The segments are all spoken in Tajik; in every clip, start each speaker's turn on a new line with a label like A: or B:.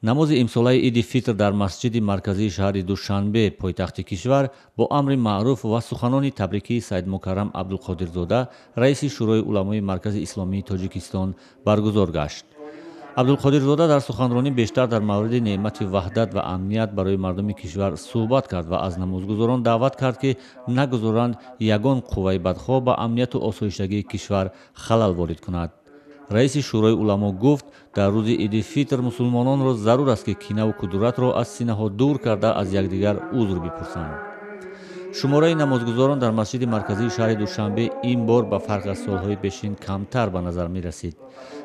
A: Намози имсолаи Иди Фитр дар масҷиди марказии шаҳри Душанбе, пойтахти кишвар, бо амри маъруф ва суханони табрикии Саидмукаррам Абдулқодирзода, раиси Шӯрои уламои Маркази Исломии Тоҷикистон, баргузор гашт. Абдулқодирзода дар суханронӣ бештар дар мавриди неъмати ваҳдат ва амният барои мардуми кишвар суҳбат кард ва аз намозгузорон даъват кард, ки нагузоранд ягон қувваи бадхоҳ ба амнияту осоиштагии кишвар халал ворид кунад. Раиси Шӯрои уламо гуфт, дар рӯзи Иди Фитр мусулмононро зарур аст, ки кинаву кудуратро аз синаҳо дур карда, аз якдигар узр бипурсанд. Шумораи намозгузорон дар масҷиди марказии шаҳри Душанбе ин бор ба фарқ аз солҳои пешин камтар ба назар мерасид.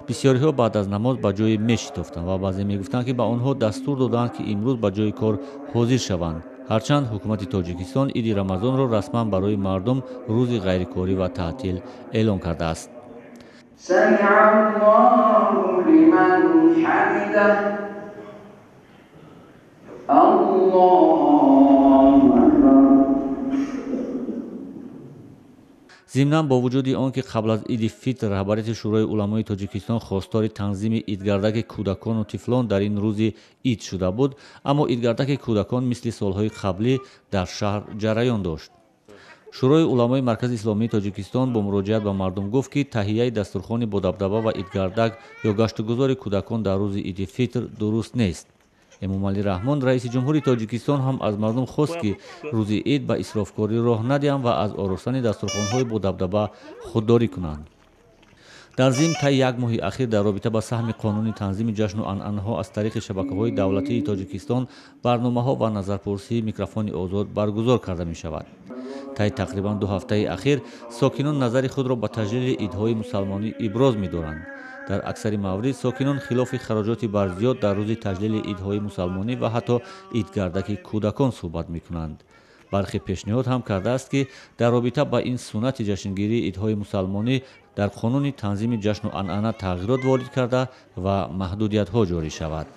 A: Бисёриҳо баъд аз намоз ба ҷое мешитофтанд ва баъзе мегуфтанд, ки ба онҳо дастур доданд, ки имрӯз ба ҷои кор ҳозир шаванд. Ҳарчанд ҳукумати Тоҷикистон Иди Рамазонро расман барои мардум рӯзи ғайрикорӣ ва таътил эълон кардааст.
B: سمع الله لمن حمده الله أكبر.
A: Зимнан, бо вуҷуди он ки қабл аз Иди Фитр раҳбарияти Шӯрои уламои Тоҷикистон хостори танзими идгардаки кӯдакону тифлон дар ин рӯзи ид шуда буд, аммо идгардаки кӯдакон мисли солҳои қаблӣ дар шаҳр ҷараён дошт. Шӯрои уламои Маркази Исломии Тоҷикистон бо муроҷиат ба мардум гуфт, ки таҳияи дастурхони бодабдаба ва идгардак ё гаштугузори кӯдакон дар рӯзи Иди Фитр дуруст нест. Эмомалӣ Раҳмон, раиси ҷумҳури Тоҷикистон, ҳам аз мардум хост, ки рӯзи ид ба исрофкорӣ роҳ надиҳанд ва аз оростани дастурхонҳои бодабдаба худдорӣ кунанд. Дар зимн, таи як моҳи ахир дар робита ба саҳми қонуни танзими ҷашну анъанаҳо аз тариқи шабакаҳои давлатии Тоҷикистон барномаҳо ва назарпурсии микрофони озод баргузор карда мешавад. Таи тақрибан 2 ҳафтаи ахир сокинон назари худро ба таҷлили идҳои мусалмонӣ иброз медоранд. Дар аксари маврид сокинон хилофи хароҷоти барзиёд дар рӯзи таҷлили идҳои мусалмонӣ ва ҳатто идгардаки кӯдакон суҳбат мекунанд. Бархе пешниҳод ҳам кардааст, ки дар робита ба ин суннати ҷашнгирии идҳои мусалмонӣ дар қонуни танзими ҷашну анъана тағйирот ворид карда ва маҳдудиятҳо ҷорӣ шавад.